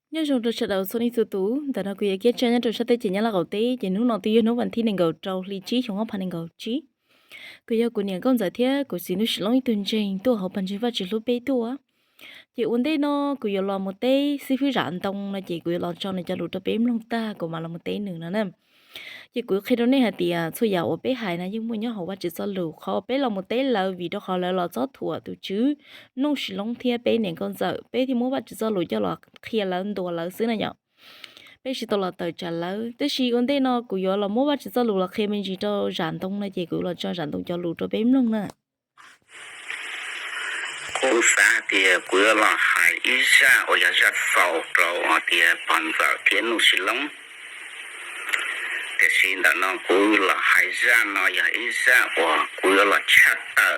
Nyob zoo rau sawv daws txhua leej txhua tus, ntawm no kuv yog Kiab Tsaj nyob rau sab teb chaws Nyab Laj qaum teb, ces hnub no twb yog hnub vas thib nees nkaum rau hli tsib xyoo ob phav nees nkaum tsib. Kuv yog kuv niam nkauj ntxawm thiab kuv txiv Nuj Sis Loob ib tug ntseeg tuaj hauv pawg ntseeg Vajtswv hlub peb tuaj. Ces ua ntej no kuv yuav los mus teb xib fwb Zam Ntoo no ces kuv yuav los tso nws cov lus rau peb mloog tag kuv mam los mus teb nws no na. Ces kuv qhia rau nej hais tias txhua yam uas peb hais na yeej muaj nyob hauv Vajtswv txoj lus. Qhov peb los mus teb lawv vim rau qhov lawv los txob thuam tus Tswv Nuj Sis Loob thiab peb niam nkauj ntxawm, peb thiaj muab Vajtswv txoj lus coj los qhia lawv ntuas lawv xwb na yom. Peb tsis tau los tawm tsam lawv, tab sis ua ntej no kuv yuav los muab Vajtswv txoj lus los qhia me ntsis rau Zam Ntoo no ces kuv los tso Zam Ntoo cov lus rau peb mloog na. Kuv xav tias kuv yuav los hais ib zaj uas yog zaj xaus rau hais tias pog ntxawm thiab Nuj Sis Loob. Tiam sis ntawm no kuv los hais zaj no yog ib zaj uas kuv yuav los tshaj tawm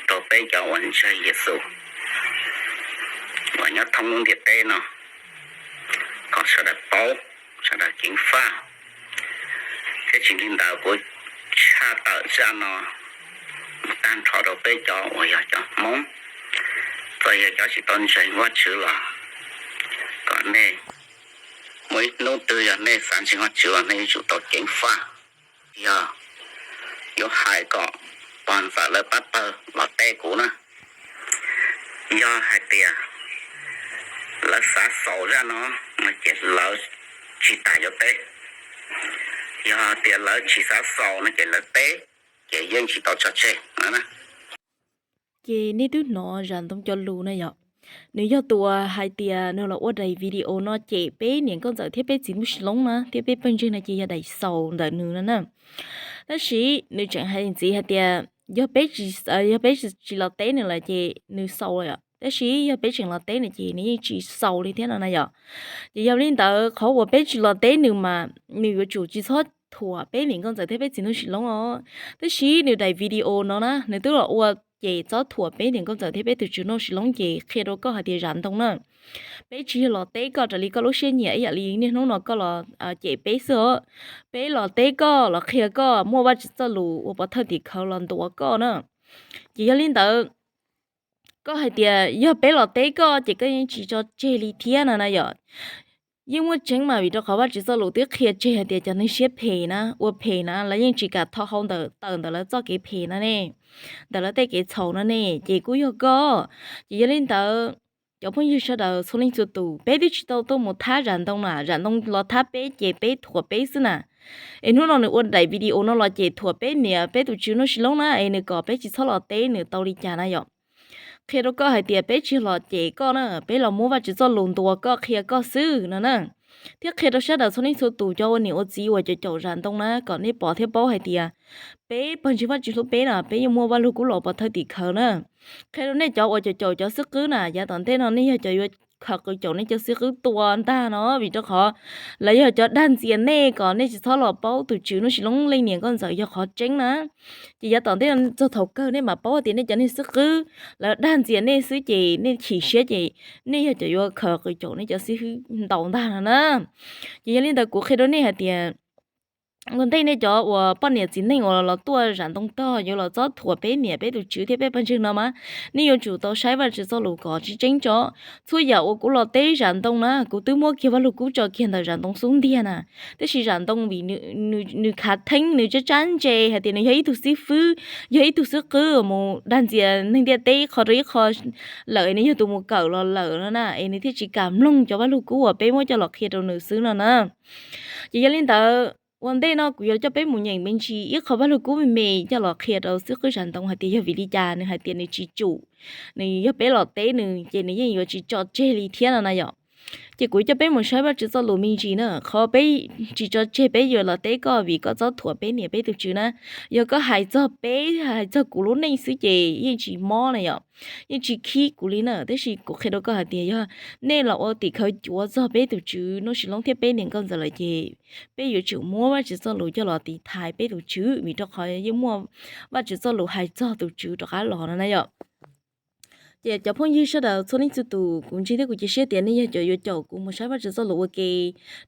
rau peb cov uas ntseeg Yexus uas nyob thoob lub ntiaj teb no, kom sawv daws paub, sawv daws ceev faj. Thiab tsis li ntawd kuv tshaj tawm zaj no tag nrho rau peb cov uas yog cov Hmoob, txawm yog cov tsis tau ntseeg Vajtswv los, kom nej muaj ib hnub twg yog nej xav ntseeg Vajtswv los nej yuav tsum tau ceev faj. Yog yuav hais kom pog ntxawm lawv pab pawg los teb kuv na, yog hais tias lawv xav xaus zaj no no ces lawv tsis tas yuav teb. Yog tias lawv tsis xav xaus no ces lawv teb, ces yeej tsis tau tso tseg na. Ces nej twb hnov Zam Ntoo cov lus na yom, nws yog tus uas hais tias nws los ua daim video no cem peb niam nkauj ntxawm thiab peb txiv Nuj Sis Loob na thiab peb pawg ntseeg no ces yog daim xaus ntawm nws no na. Tab sis nws tseem hais ntxiv hais tias yog peb tsis, yog peb tsis los teb nws lawm ces nws xaus lawm, tab sis yog peb tseem los teb nws ces nws yeej tsis xaus li thiab no na yom. Ces yog li ntawd qhov uas peb tsis los teb nws mas nws yuav tsum tsis txhob thuam peb niam nkauj ntxawm thiab peb txiv Nuj Sis Loob os. Tab sis nws daim video no na nws twb los ua cem txob thuam peb niam nkauj ntxawm thiab peb tus Tswv Nuj Sis Loob ces qhia rau koj hais tias Zam Ntoo na, peb tsis yog los teb koj raws li koj lub siab nyiam ib yam li niaj hnub no koj los cem peb xwb os. Peb los teb koj los qhia koj muaj Vajtswv txoj lus ua pov thawj tim khawv los ntuas koj na. Ces yog li ntawd koj hais tias yog peb los teb koj ces koj yeej tsis tso tseg li thiab no na yom. Yeej muaj tseeb mas vim rau qhov Vajtswv txoj lus twb qhia tseg hais tias cov neeg siab phem na, ua phem na lawv yeej tsis kam tho hau ntawm tawm ntawm lawv txoj kev phem no ne, ntawm lawv tej kev txhaum no ne, ces kuj yog koj. Ces yog li ntawd cov phooj ywg sawv daws txhua leej txhua tus, peb twb tsis tau tuaj mus thab Zam Ntoo na, Zam Ntoo los thab peb ces peb thuam peb xwb na. Es hnub no nws ua daim video no los cem thuam peb niam peb tus Tswv Nuj Sis Loob na, es nws kom peb tsis txhob los teb nws tau li cas na yom. Qhia rau koj hais tias peb tsis los cem koj na, peb los muab Vajtswv txoj lus ntuas koj qhia koj xwb no na. Thiab qhia rau sawv daws txhua leej txhua tus cov ua niam ua txiv uas caum caum Zam Ntoo na kom nej pom thiab paub hais tias peb pawg ntseeg Vajtswv hlub peb na peb yeej muaj Vaj Lug Kub los pov thawj tim khawv na. Qhia rau nej cov uas caum caum cov xib qwb na, yav tom ntej no nej yog cov yuav khaws qws caum nej cov xib qwb tua ntag no, vim rau qhov lawv yog cov dag ntxias nej kom nej tsis txhob los paub tus Tswv Nuj Sis Loob leej niam nkauj ntxawm yog qhov tseeb na. Ces yav tom ntej no txog thaum kawg nej mam paub tias nej cov niag xib qwb lawv dag ntxias nej xwb ces nej chim siab ces nej yog cov yuav khaws qws caum nej cov xib hwb ntaus ntag no na. Ces yog li ntawd kuv qhia rau nej hais tias ua ntej nej cov uas poj niam txiv neej uas los tuaj Zam Ntoo tog yuav los txob thuam peb niam peb tus Tswv thiab peb pawg ntseeg no mas, nej yuav tsum tau saib Vajtswv txoj lus kom tseeb tseeb tso. Txhua yam uas kuv los teb Zam Ntoo na kuv twb muab kiag Vaj Lug Kub tso kiag ntawm Zam Ntoo xub ntiag na, tab sis Zam Ntoo vim nws khav theeb nws tsab tsab ntse hais tias nws yog ib tug xib fwb, yog ib tug xib qwb mus dag ntxias neeg ntiaj teb ib qho rau ib qho lawm es nws yog tus mus kawm los lawm no na, es nws thiaj tsis kam mloog cov Vaj Lug Kub uas peb muab coj los qhia rau nws xwb no na. Ces yog li ntawd ua ntej no kuv yuav coj peb mus nyeem me ntsis ib qho Vaj Lug Kub me me coj los qhia rau xib qwb Zam Ntoo hais tias yog vim li cas nws hais tias nws tsis tsum, nws yog peb los teb nws ces nws yeej yuav tsis tso tseg li thiab no na yom. Ces kuv coj peb mus saib Vajtswv txoj lus me ntsis na, qhov peb tsis tso tseg peb yuav los teb koj vim koj txob thuam peb niam peb tus Tswv na. Yog koj hais txog peb, hais txog kuv lub neej xwb ces yeej tsis mob na yom, yeej tsis khib kuv li na, tab sis kuv qhia rau koj hais tias yog nej los ua tim khawv cuav txog peb tus Tswv Nuj Sis Loob thiab peb niam nkauj ntxawm lawm ces peb yuav tsum muab Vajtswv txoj lus coj los tiv thaiv peb tus Tswv, vim rau qhov yeej muaj Vajtswv txoj lus hais txog tus Tswv rov qab los no na yom. Ces cov phooj ywg sawv daws txhua leej txhua tus, kuv ntseeg thiab kuv cia siab tias nej yog cov yuav caum kuv mus saib Vajtswv txoj lus ua ke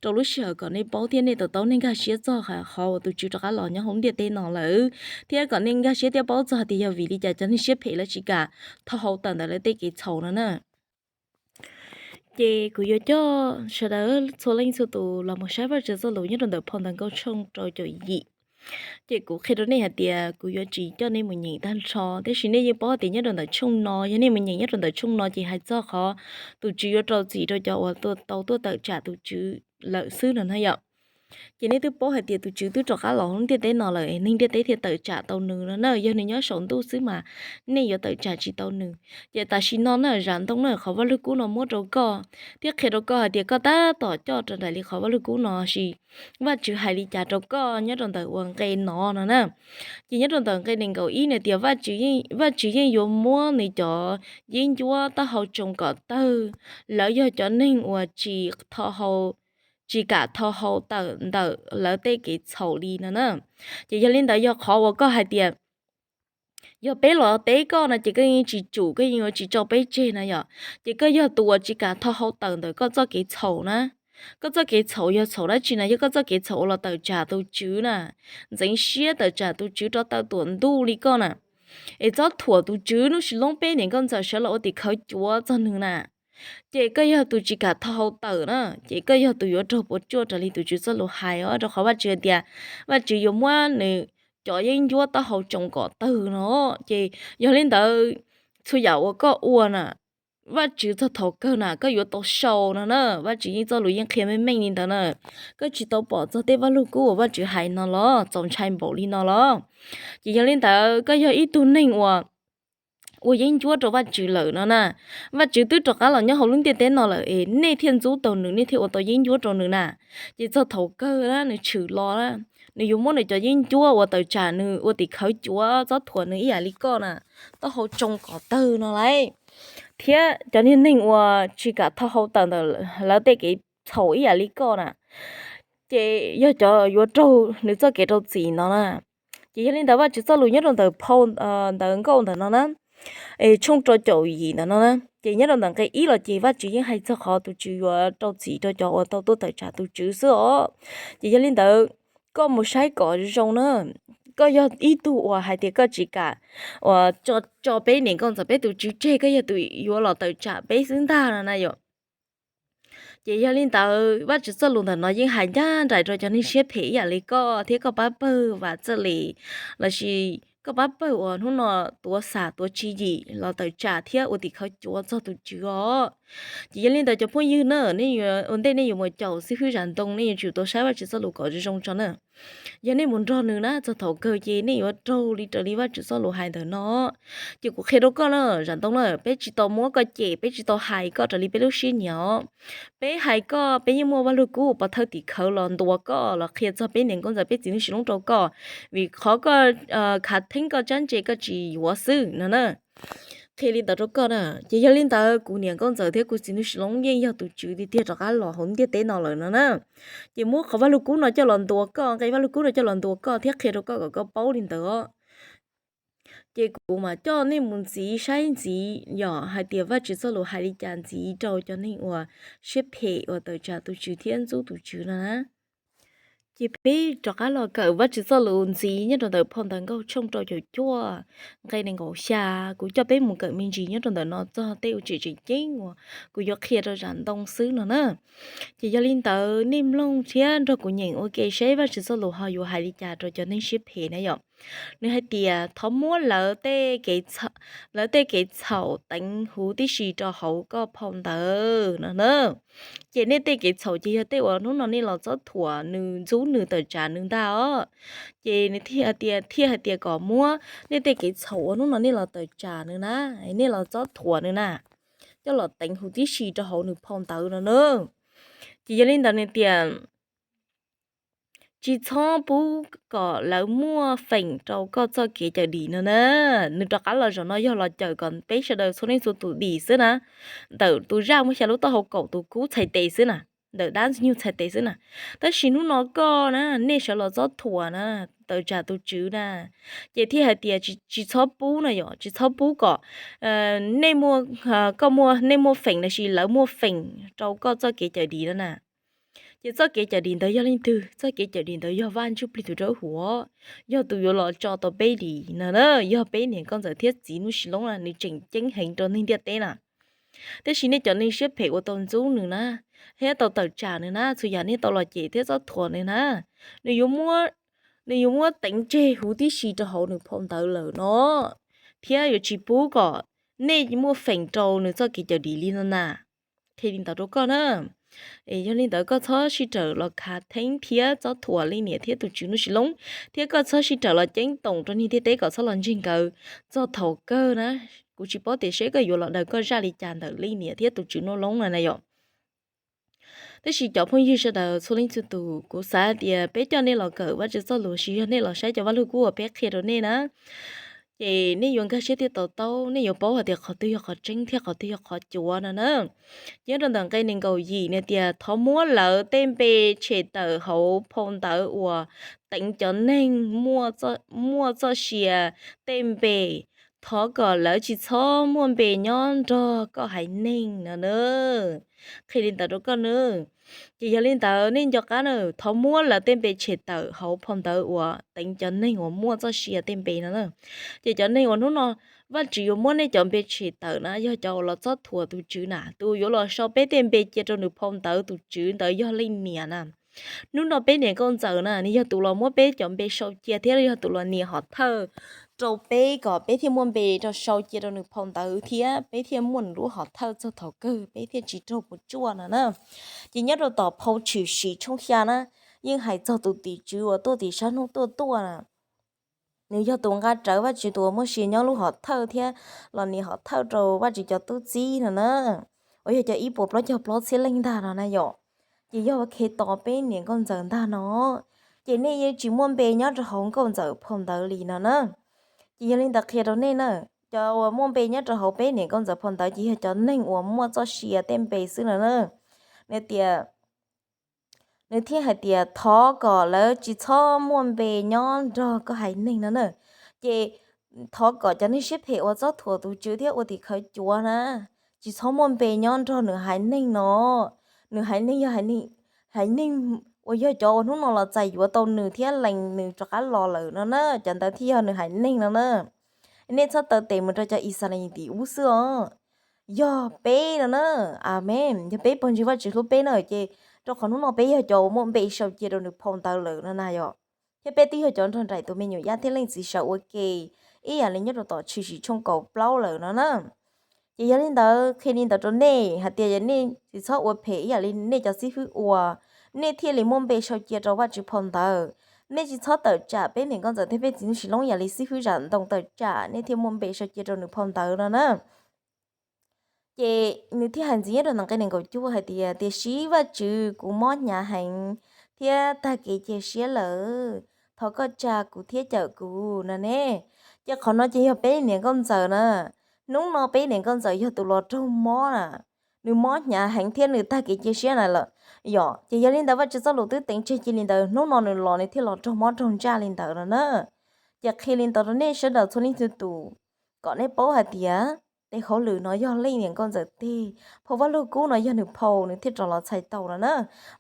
rau lub sij hawm kom nej paub thiab nej to taub, nej nkag siab txog qhov uas tus Tswv rov qab los nyob hauv ntiaj teb no lawm, thiab kom nej nkag siab thiab paub txog tias yog vim li cas cov neeg siab phem lawv tsis kam tho hau tawm ntawm lawv tej kev txhaum no na. Ces kuv yuav coj sawv daws txhua leej txhua tus los mus saib Vajtswv txoj lus nyob rau ntawm phau ntawv Nkauj tshooj rau caum yim. Ces kuv qhia rau nej hais tias kuv yuav tsis coj nej mus nyeem tag nrho, tiam sis nej yeej paub tias nyob rau ntawm tshooj no, yog nej mus nyeem nyob rau ntawm tshooj no ces hais txog qhov tus Tswv yuav rau txim rau cov uas tau tuaj tawm tsam tus Tswv lawm xwb no na yom. Ces nej twb paub hais tias tus Tswv twb rov qab los hauv ntiaj teb no lawm, neeg ntiaj teb thiaj tawm tsam tau nws no na. Yog nws nyob saum ntuj xwb mas nej yuav tawm tsam tsis tau nws. Ces tam sim no na, Zam Ntoo na, qhov Vaj Lug Kub no muab rau koj thiab qhia rau koj hais tias koj tab tom coj raws nraim li qhov Vaj Lug Kub no, sis Vajtswv hais li cas rau koj nyob rau ntawm uas nqe no no na. Ces nyob rau ntawm nqe nees nkaum ib na tias Vajtswv yeej, Vajtswv yeej yuav muab nws cov yeeb ncuab taub hau tsoo kom tawg. Lawv yog cov neeg uas tsis tho hau, tsis kam tho hau tawm ntawm lawv tej kev txhaum li no na. Ces yog li ntawd yog qhov uas koj hais tias yog peb los teb koj no ces koj yeej tsis tsum, koj yeej yuav tsis tso peb tseg no yom. Ces koj yog tus uas tsis kam tho hau tawm ntawm koj txoj kev txhaum na. Koj txoj kev txhaum yog txhaum dab tsi na? Yog koj txoj kev txhaum uas los tawm tsam tus Tswv na, ntxeev siab tawm tsam tus Tswv rov tawm tuam ntuj li koj na. Es txob thuam tus Tswv, hnub Sis Loob peb niam nkauj ntxawm sawv los ua tim khawv cuav txog nws na. Ces koj yog tus tsis kam tho hau tawm na, ces koj yog tus yuav raug puas tsuaj raws li tus Tswv txoj lus hais os, rau qhov Vajtswv hais tias Vajtswv yuav muab nws cov yeeb ncuab taub hau tsoo kom tawg no. Ces yog li ntawd, txhua yam uas koj ua na, Vajtswv txog thaum kawg na koj yuav tau sau no na. Vajtswv yeej txoj lus yeej qhia meej meej li ntawd na. Koj tsis tau pom txog tej Vaj Lug Kub uas Vajtswv hais no los txaus ntshai npaum li no los? Ces yog li ntawd koj yog ib tug neeg uas ua yeeb ncuab rau Vajtswv lawm no na. Vajtswv twb rov qab los nyob hauv lub ntiaj teb no lawm es nej thiaj ntxub tau nws, nej thiaj ua tau yeeb ncuab rau nws na. Ces txog thaum kawg na nws tshwm los na, nws yuav muab nws cov yeeb ncuab uas tawm tsam nws ua tim khawv cuav txob thuam nws ib yam li koj na, taub hau tsoo kom tawg no lauj. Thiab cov niag neeg uas tsis kam tho hau tawm ntawm lawv tej kev txhaum ib yam li koj na, ces yog cov yuav raug nws txoj kev rau txim no na. Ces yog li ntawd Vajtswv txoj lus nyob rau ntawm phau, ntawm Nkauj ntawm no na, es tshooj rau caum yim ntawm no na, ces nyob rau ntawm nqe ib los ces Vajtswv yeej hais txog qhov tus Tswv yuav rau txim rau cov uas tau tuaj tawm tsam tus Tswv xwb os. Ces yog li ntawd koj mus saib kom zoo na, koj yog ib tug uas hais tias koj tsis kam uas tso peb niam nkauj ntxawm peb tus Tswv tseg, koj yog tus yuav los tawm tsam peb xwb ntag no na yom. Ces yog li ntawd Vajtswv txoj lus ntawm no yeej hais ncaj nraim rau cov neeg siab phem ib yam li koj thiab koj pab pawg Vam Txawj Lis, lossis koj pab pawg uas hnub no tuav xam tuav tswv yim los tawm tsam thiab ua tim khawv cuav txog tus Tswv os. Ces yog li ntawd cov phooj ywg na, nej ua ntej nej yuav mus caum xib hwb Zam Ntoo nej yuav tsum tau saib Vajtswv txoj lus kom zoo zoo tso na. Yog nej mus nrog nws na, txog thaum kawg ces nej yuav raug li raws li Vajtswv txoj lus hais ntawm no. Ces kuv qhia rau koj na, Zam Ntoo na, peb tsis tau muab koj cem, peb tsis tau hais koj raws li peb lub siab nyiam os. Peb hais koj, peb yeej muaj Vaj Lug Kub uas pov thawj tim khawv los ntuas koj, los qhia txog peb niam nkauj ntxawm peb txiv Ntsuj Sis Loob rau koj, vim qhov koj khav theeb koj tsab ntse koj tsis yuav xwb no na. Qhia li ntawd rau koj na. Ces yog li ntawd kuv niam nkauj ntxawm thiab kuv txiv Ntsuj Sis Loob yeej yog tus Tswv tiag tiag rov qab los hauv ntiaj teb no lawm no na. Ces muab qhov Vaj Lug Kub no coj los ntuas koj, nqe Vaj Lug Kub no coj los ntuas koj thiab qhia rau koj kom koj paub li ntawd os. Ces kuv mam coj nej mus ntxiv saib ntxiv yom, hais tias Vajtswv txoj lus hais li cas ntxiv rau cov neeg uas siab phem uas tawm tsam tus Tswv thiab ntxub tus Tswv no na. Ces peb rov qab los kawm Vajtswv txoj lus ntxiv nyob rau ntawm phau ntawv Nkauj tshooj rau caum cuaj, nqe nees nkaum xya. Kuv coj peb mus kawm me ntsis nyob rau ntawm no txog tej uas tseem tseem ceeb uas kuv yuav qhia rau Zam Ntoo xwb no na. Ces yog li ntawd nej mloog thiab nrog kuv nyeem ua ke seb Vajtswv txoj lus ho yuav hais li cas rau cov neeg siab phem na yom. Nws hais tias thov muab lawv tej kev txhaum teev huv tib si rau hauv koj phau ntawv no na. Ces nej tej kev txhaum ces yog tej uas hnub no nej los txob thuam nws, ntxub nws, tawm tsam nws ntag os. Ces nws thiaj hais tias, thiaj hais tias kom muab nej tej kev txhaum uas hnub no nej los tawm tsam nws na, nej los txob thuam nws na, coj los teev huv tib si rau hauv nws phau ntawv no na. Ces yog li ntawd nws tias tsis txhob pub kom lawv muaj feem rau koj txoj kev cawm dim no na. Nws rov qab los zaum no yog los cawm kom peb sawv daws txhua leej txhua tus dim xwb na. Ntawm tus zaj muaj xya lub taub hau kaum tus kub txhais tes xwb na, ntawm dab ntxwg nyoog txhais tes xwb na. Tab sis hnub no koj na, nej sawv los txob thuam na, tawm tsam tus Tswv na, ces thiaj hais tias tsis txhob pub na yom, tsis txhob pub kom nej muaj, koj muaj, nej muaj feem lossis lawv muaj feem rau koj txoj kev cawm dim no na. Ces txoj kev cawm dim ntawd yog leej twg? Txoj kev cawm dim ntawd yog Vaj Ntsuj Plig tus dawb huv, yog tus yuav los tso tau peb dim no na, yog peb niam nkauj ntxawm thiab txiv Ntsuj Sis Loob na, nws tseem ceeb heev rau neeg ntiaj teb na. Tiam sis nej cov neeg siab phem uas tau ntxub nws na, thiab tau tawm tsam nws na, txhua yam nej tau los cem thiab txob thuam nws na, nws yuav muab, nws yuav muab teev tseg huv tib si rau hauv nws phau ntawv lawm no, thiab yuav tsis pub kom nej muaj feem rau nws txoj kev cawm dim li no na. Qhia li ntawd rau koj na. Es yog li ntawd koj txhob sib rawm los khav theeb thiab txob thuam leej niam thiab tus tswv Nuj Sis Loob, thiab koj txhob sib rawm los ceeb toom rau neeg ntiaj teb kom txhob los ntseeg nkawd txog thaum kawg na. Kuv tsis paub tias seb koj yuav los daws koj zaj li cas ntawm leej niam thiab tus tswv Nuj Loob no na yom. Tab sis cov phooj ywg sawv daws txhua leej txhua tus, kuv xav tias peb coj nej los kawm Vajtswv txoj lus, tsis yog nej los saib cov vaj lug kub uas peb qhia rau nej na. Ces nej yuav nkag siab thiab to taub, nej yuav paub hais tias qhov twg yog qhov tseeb thiab qhov twg yog qhov cuav no na. Ces nyob rau ntawm nqe nees nkaum yim nws tias, thov muab lawv tej npe tshem tawm hauv phau ntawv uas teev cov neeg muaj txoj sia tej npe, thov kom lawv tsis txhob muaj npe nyob nrog koj haiv neeg no na. Qhia li ntawd rau koj na. Ces yog li ntawd nej nco qab na, thov muab lawv tej npe tshem tawm hauv phau ntawv uas teev cov neeg uas muaj txoj sia tej npe no na. Ces cov neeg uas hnub no Vajtswv yuav muab nej cov npe tshem tawm na yog cov uas los txob thuam tus Tswv na. Tus yuav los sau peb tej npe cia rau nws phau ntawv tus Tswv ntawd yog leej niam na. Hnub no peb niam nkauj ntxawm na, nws yog tus los muab peb cov npe sau cia thiab yog tus los nias hom thawj rau peb kom peb thiaj muaj npe rau sau cia rau nws phau ntawv thiab peb thiaj muaj nws lub hom thawj txog thaum kawg peb thiaj tsis raug puas tsuaj no na. Ces nyob rau tom phau Tshwm Sim tshooj xya na, yeej hais txog tus tim tswv uas tuaj tim sab hnub tuaj tuaj na. Nws yog tus nqa rawv Vajtswv tus uas muaj sia nyob lub hom thawj thiab los nias hom thawj rau Vajtswv cov tub txib no na, uas yog cov ib puas plaub caug plaub txhiab leej ntag no na yom. Ces yog Khetos peb niam nkauj ntxawm ntag no, ces nej yeej tsis muaj npe nyob rau hauv nkauj ntxawm phau ntawv li no na. Ces yog li ntawd qhia rau nej na, cov uas muaj npe nyob rau hauv peb niam nkauj ntxawm phau ntawv ces yog cov neeg uas muaj txoj sia tej npe xwb no na. Nws tias, nws thiaj hais tias thov kom lawv tsis txhob muaj npe nyob nrog koj haiv neeg no na. Ces thov kom cov neeg siab phem uas txob thuam tus Tswv thiab ua tim khawv cuav na, tsis txhob muaj npe nyob nrog nws haiv neeg no. Nws haiv neeg yog haiv neeg, haiv neeg uas yog cov uas hnub no los txais yuav tau nws thiab lees nws rov qab los lawm no na, cov ntawd thiaj yog nws haiv neeg no na. Nej txhob taw tes mus rau cov Yixalayees tim ub xwb os. Yog peb no na. Amees. Yog peb pog ntseeg Vajtswv hlub peb na ces rau qhov hnub no peb yog cov uas muaj npe sau cia rau nws phau ntawv lawm no na yom. Thiab peb twb yog cov nrog nraim tus me nyuam yaj thiab leej txiv sawv ua ke ib yam li nyob rau tom Tshwm Sim tshooj kaum plaub lawm no na. Ces yog li ntawd qhia li ntawd rau nej hais tias nej tsis txhob ua phem ib yam li nej cov xib hwb ua, nej thiaj li muaj npe sau cia rau Vajtswv phau ntawv. Nej tsis txhob tawm tsam peb niam nkauj ntxawm thiab peb txiv Nuj Sis Loob ib yam li xib hwb Zam Ntoo tawm tsam nej thiaj muaj npe sau cia rau nws phau ntawv no na. Ces nws thiaj hais ntxiv nyob rau ntawm nqe nees nkaum cuaj hais tias, tiam sis Vajtswv, kuv mob hnyav heev thiab tag kev cia siab lawm, thov koj tsa kuv thiab cawm kuv no ne. Ces qhov no ces yog peb niam nkauj ntxawm na. Hnub no peb niam nkauj ntxawm yog tus los raug mob na, nws mob hnyav heev thiab nws tag kev cia siab na lawm. Yom, ces yog li ntawd Vajtswv txoj lus twb teev tseg cia li ntawd, hnub no nws los nws thiaj los raug mob raug ntsaj li ntawd no na. Ces qhia li ntawd rau nej sawv daws txhua leej txhua tus kom nej paub hais tias tes hauj lwm no yog leej niam nkauj ntxawm tes, phau Vaj Lug Kub no yog nws phau nws thiaj rov los txhais tau no na.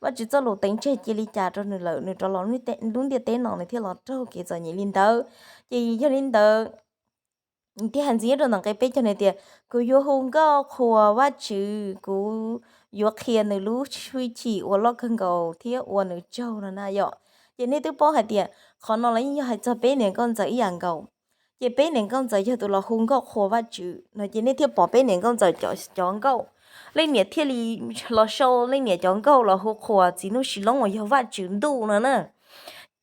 Vajtswv txoj lus teev tseg cia li cas rau nws lawm nws rov los lub ntiaj teb no nws thiaj los raug kev txom nyem li ntawd. Ces yog li ntawd thiaj hais ntxiv nyob rau ntawm nqe peb caug nws tias, kuv yuav hu nkauj qhuas Vajtswv, kuv yuav qhia nws lub hwj chim uas loj kawg nkaus thiab ua nws tsaug no na yom. Ces nej twb paub hais tias qhov no los yeej yog hais txog peb niam nkauj ntxawm ib yam nkaus. Ces peb niam nkauj ntxawm yog tus los hu nkauj qhuas Vajtswv no ces nej thiaj pom peb niam nkauj ntxawm cov, cov nkauj, leej niam thiaj li los sau leej niam cov nkauj los hu qhuas txiv Nuj Sis Loob uas yog Vajtswv ntuj no na.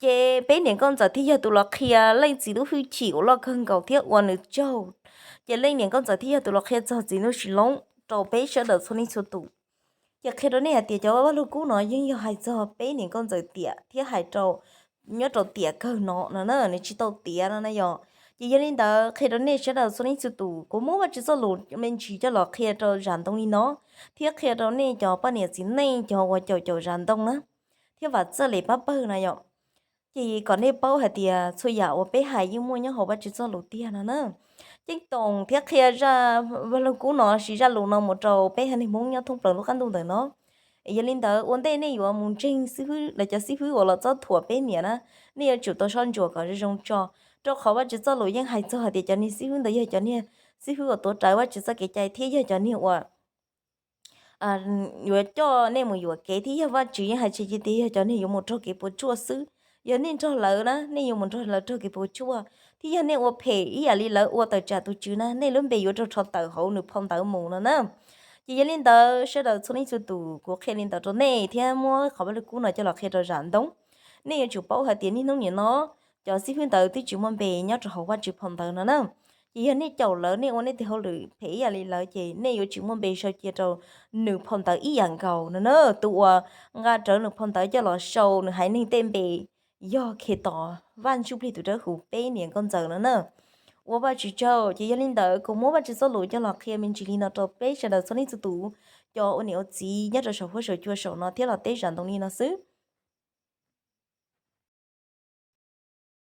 Ces peb niam nkauj ntxawm thiaj yog tus los qhia leej txiv lub hwj chim uas loj kawg nkaus thiab ua nws tsaug. Ces leej niam nkauj ntxawm thiaj yog tus los qhia txog txiv Nuj Sis Loob rau peb sawv daws txhua leej txhua tus. Ces qhia rau nej hais tias cov Vaj Lug Kub no yeej yog hais txog peb niam nkauj ntxawm tiam thiab hais rau nyob rau tiam kawg no no na, nws tsis tau tiav no na yom. Ces yog li ntawd qhia rau nej sawv daws txhua leej txhua tus, kuv muab Vajtswv txoj lus me ntsis coj los qhia rau Zam Ntoo li no, thiab qhia rau nej cov poj niam txiv neej cov uas caum caum Zam Ntoo na, thiab Vam Txawj Lis pab pawg na yom. Ces kom nej paub hais tias txhua yam uas peb hais yeej muaj nyob hauv Vajtswv txoj lus tiag no na. Ceeb toom thiab qhia zaj Vaj Lug Kub no los sis zaj lus no mus rau peb haiv neeg Hmoob nyob thoob plaws lub qab ntuj ntawm no. Yog li ntawd ua ntej nej yuav mus ntseeg xib hwb, lawv cov xib hwb uas los txob thuam peb niam na, nej yuav tsum tau soj ntsuam kom zoo zoo tso, rau qhov Vajtswv txoj lus yeej hais txog hais tias cov niag xib hwb ntawd yog cov niag xib hwb uas tuav rawv Vajtswv txoj kev cai thiab yog cov niag uas yuav coj nej mus yuam kev thiab yog Vajtswv yeej hais tsis tias yog cov neeg yuav mus raug kev puas tsuaj xwb. Yog nej nrog lawv na, nej yuav mus nrog lawv raug kev puas tsuaj, thiab yog nej ua phem ib yam li lawv ua tawm tsam tus Tswv na, nej lub npe yuav raug rho tawm hauv nws phau ntawv mus no na. Ces yog li ntawd sawv daws txhua leej txhua tus, kuv qhia li ntawd rau nej thiab muab qhov Vaj Lug Kub no coj los qhia rau Zam Ntoo. Nej yuav tsum paub hais tias niaj hnub nim no cov xib hwb ntawd twb tsis muaj npe nyob rau hauv Vajtswv phau ntawv no na. Ces yog nej caum lawv, nej ua nej tes hauj lwm phem ib yam li lawv, ces nej yuav tsis muaj npe sau cia rau nws phau ntawv ib yam nkaus no na. Tus uas nqa rawv nws phau ntawv coj los sau nws haiv neeg tej npe yog Khetos Vaj Ntsuj Plig tus Dawb Huv peb niam nkauj ntxawm no na. Ua Vajtswv tsaug. Ces yog li ntawd kuv muab Vajtswv txoj lus coj los qhia me ntsis li no rau peb sawv daws txhua leej txhua tus, cov ua niam ua txiv nyob rau saum huab saum cua saum no thiab los teb Zam Ntoo li no xwb.